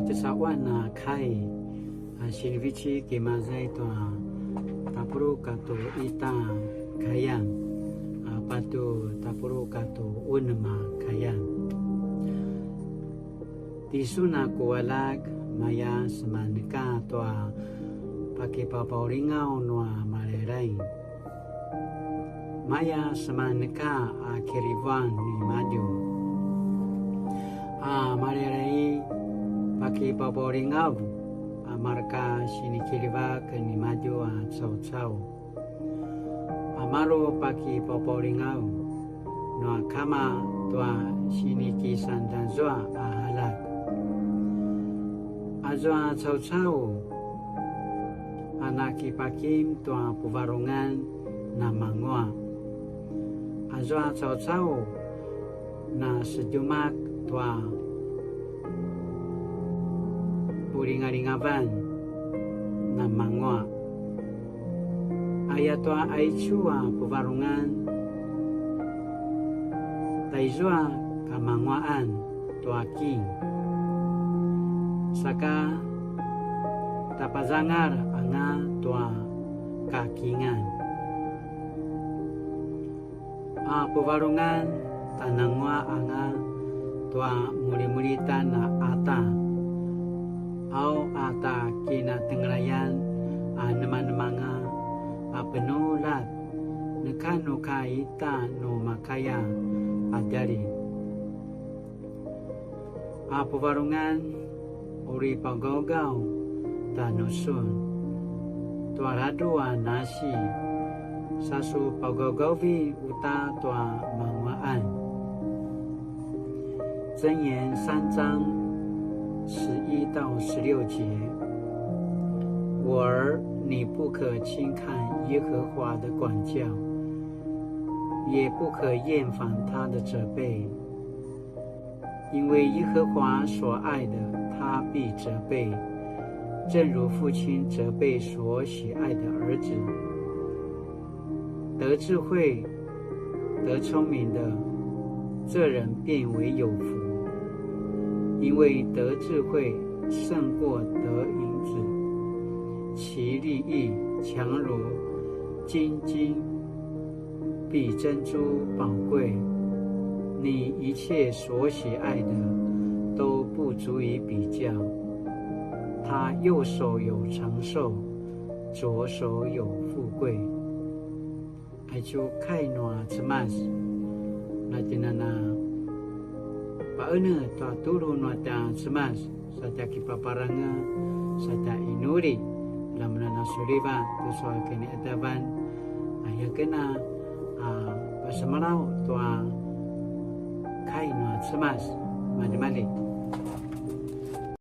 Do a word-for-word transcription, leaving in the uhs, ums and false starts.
Sawan a kai, a, sinivecik i maza i tua tapuluq katua ita kayan, a, patje tapuluq katua unem a kayan. Tisun a ku aljak, maya semaneka tua pakipapaulingaw nua Malailaing. Maya semaneka a kirivuan nimadju. A Malailaing, pakipapaulingaw a mareka sinikilivak nimadju a caucau. A maru pakipapaulingaw nua kama tua sinikisan tazua a aljak. Azua caucau a nakipakim tua puvarungan namanguaq. Azua caucau na sedjumak tua pulingalingavan namanguaq. Ayatua aicu a puvarungan, taizua kamanguaqan tua king. Saka tapazangal anga tua kakingan. A puvarungan, tananguaq anga tua mulimulitan a qata, au a tja kinatengelayan a nemanemanga a penuljat, neka nu ka ita nu makaya a djali. A puvarungan, uri pagawgaw tjanusun tua ladruq a nasi, sa su pagawgawin uta tua manguaqan. 箴言三章十一到十六节，我儿，你不可轻看耶和华的管教，也不可厌烦他的责备。 因为耶和华所爱的，他必责备，正如父亲责备所喜爱的儿子。得智慧、得聪明的，这人便为有福，因为得智慧胜过得银子，其利益强如精金， 比珍珠宝贵。你一切所喜爱的都不足以比较。他右手有长寿，左手有富贵。Aicu kai nua Cemas, na tjinana paene tua tulu nua tja Cemas, sa tja kipaparangez, sa tja inuli, lamunan a suliva, tu sua kini etavan, a yakena, a pasemalaw tua kai nua Cemas, malimali.